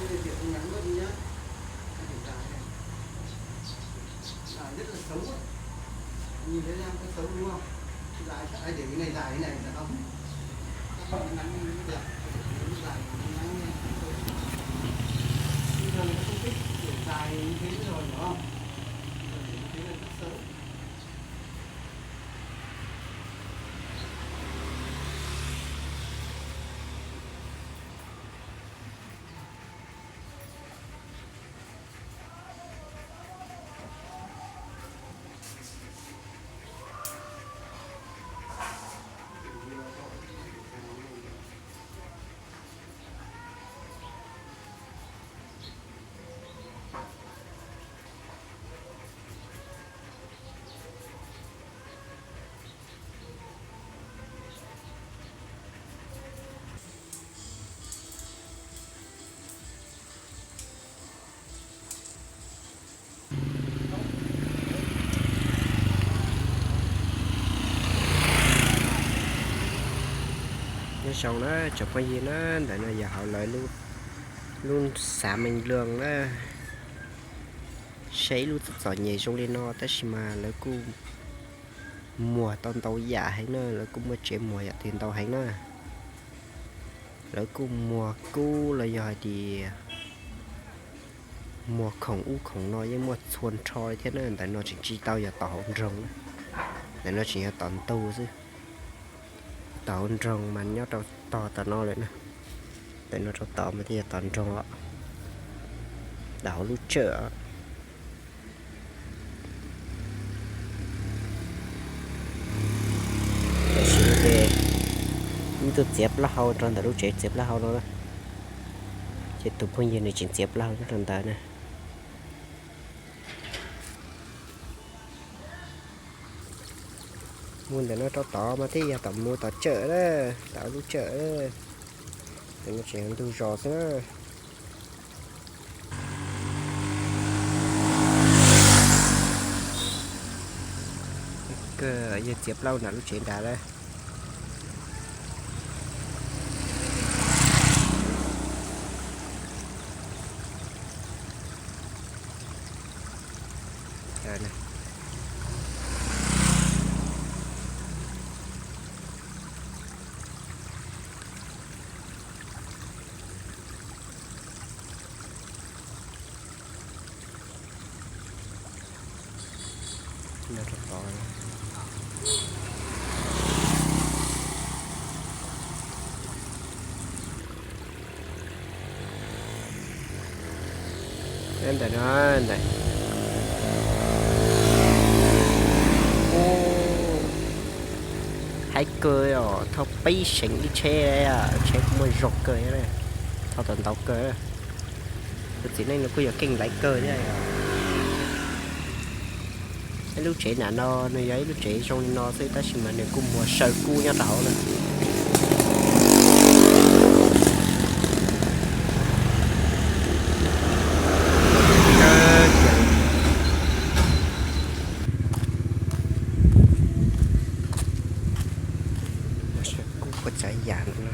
Cái này thì ông ngắn bớt đi nhá. Cái này dài này. Dài rất là xấu ấy. Nhìn thấy ra có xấu đúng không? Dài chắc ai để cái này dài thế này là không. Các con ngắn nó đẹp, cái này nó dài nó ngắn nha. Bây giờ người ta không thích kiểu dài như thế nữa rồi, hiểu không? Bây giờ để như thế là rất xấu. Nyob zoo na tsoom phooj ywg na, ntawm no yog hauv lawv lub, lub xã Minh Lương na. Saib ib lub txom txom nyem zoo li no tab sis mas lawv kuj muag tau ntau yam heev na, lawv kuj muaj tsev muag yam twg ntau heev na. Lawv kuj muag kub los yog hais tias muag khoom ub khoom no yeej muaj txhua nrho li thiab na. Ntawm no tseem tsis tau yog tom hauv nroog na, ntawm no tseem yog tom ntug xwb. Tom hauv nroog mas nyob rau tog tom no lawm na. Ntawm no rau tod mas thiaj yog tom nroog os, tom hauv lub church os. Tam sim no ces ib tug txiav plaub hau rau ntawm lub tsev txiav plaub hau no na, ces tus phooj ywg nws tseem txiav plaub hau nyob rau ntawd na. Mus ntawm no rau tod mas thiaj yog tom mus tom church na, tom lub church. Ntawm no tseem yog ntug zos xwb na. Kawg yawg txiav plaub nram lub tsev nrad lawm. Ntawm no ntawm, haib kawg os, thauj peb seem ib tsheb, tsheb kuj muaj zog kawg, thauj tau ntau kawg. Tus txiv neej no kuj yog keej laiv kawg thiab. Ib lub tsev nram no nws yog ib lub tsev zoo li no xwb tab sis mas nws kuj muag saw kub nyob rau hauv na. Muag saw kub puas tsav yam no.